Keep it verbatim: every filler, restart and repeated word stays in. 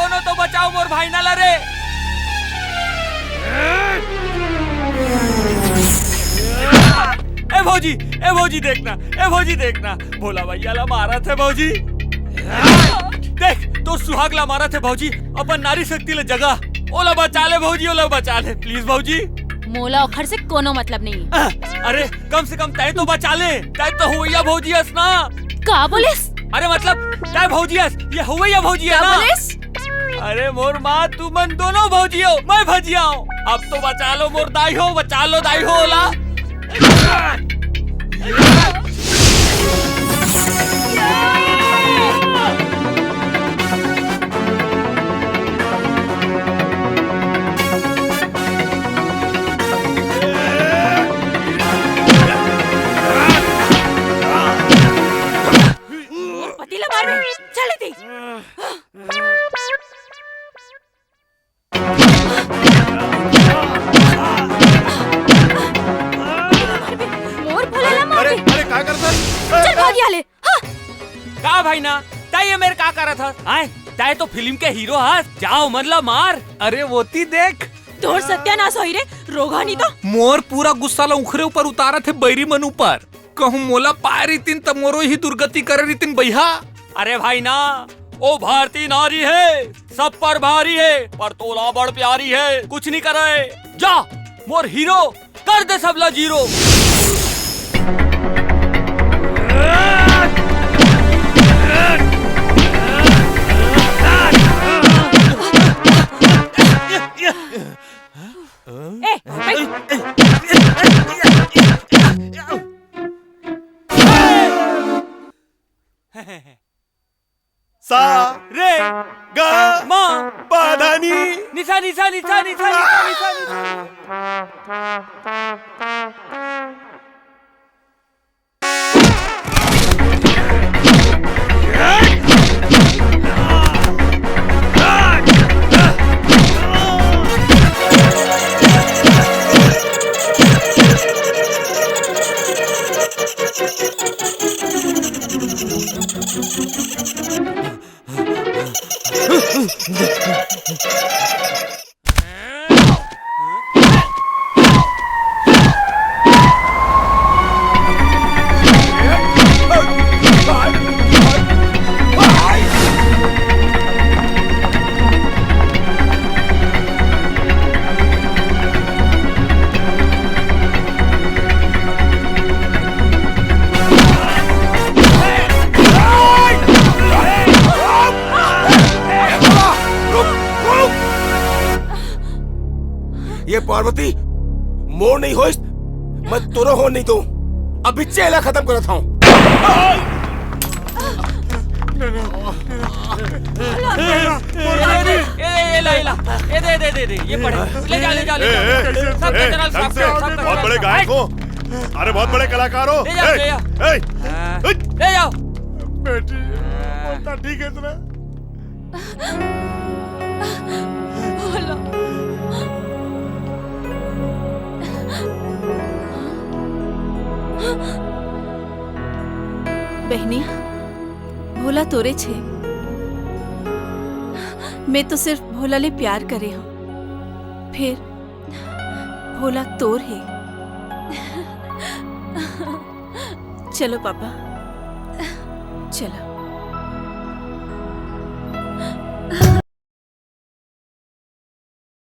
कोनो तो बचाओ मोर भाई ना ला रे। ए भौजी, ए भौजी देखना, ए भौजी देखना, भोला भैया ला मारत हे भौजी। देख, तोर सुहाग ला मारत हे भौजी, अपन नारी शक्ति ला जगा, ओला बचा ले भौजी, ओला बचा ले, please भौजी। मोला ओखर से कोनो मतलब नहीं। अरे, कम से कम तैं तो बचा ले, तैं तो हुवैया भौजी हस ना। का बोलिस? अरे मतलब, तैं भौजी हस, ये हुवैया भौजी हे का ना। बोलिस? अरे मोर माँ, तुमन दोनों भौजी हो, मैं भजिया हूँ। अब तो बचा लो मोर दाई हो, बचा लो दाई हो ओला। मोर पति ला मारबे, चल इती। मोर भोला ला मार अरे, दे। अरे, काय करत हस? चल भाग यहाँ ले। हाँ। का भाई ना, तैं ये मेर का करत हस? आय, तैं तो फिल्म के हीरो हस, जा ओमन ला मार। अरे वोती देख। तोर सत्यानाश होही रे, रोगहा नहीं तो। मोर पूरा गुस्सा ला उखरे ऊपर उतारत हे, बैरी मन ऊपर। कहूँ मोला पाए रहितिन त मोरो ही दुर्गति करे रहितिन भैया। अरे भाई ना, ओ भारतीय नारी हे, सब पर भारी हे, पर तोला बड़ प्यारी हे, कुछ नहीं करे। जा, मोर हीरो, कर दे सबला जीरो। ए, बैठ। सा, रे, ग, म, पा धा नी। निसा, निसा, निसा, निसा, निसा, निसा, निसा। ये पार्वती मोर नहीं होइस, मैं तोरो हो नहीं दूं। अभी चेला खत्म करत हूँ। ए, ए, ए, ए, ला, ए, ला। ए, दे, दे, दे, दे। ये पढ़े। ले जा, ले जा, ले जा। ए, ए, सबके ए, चैनल ढंग से। सबके, सबके बहुत बड़े गायक हो। अरे, बहुत बड़े कलाकार हो। ले जा, ए, ले जा। ए, हाँ। ए। ले जाओ। बेटी, बोलता ठीक है इतना। भोला। बहनी, भोला तोरेच हे। मैं तो सिर्फ भोला ले प्यार करे हूँ, फिर भोला तोर हे। चलो पापा, चलो।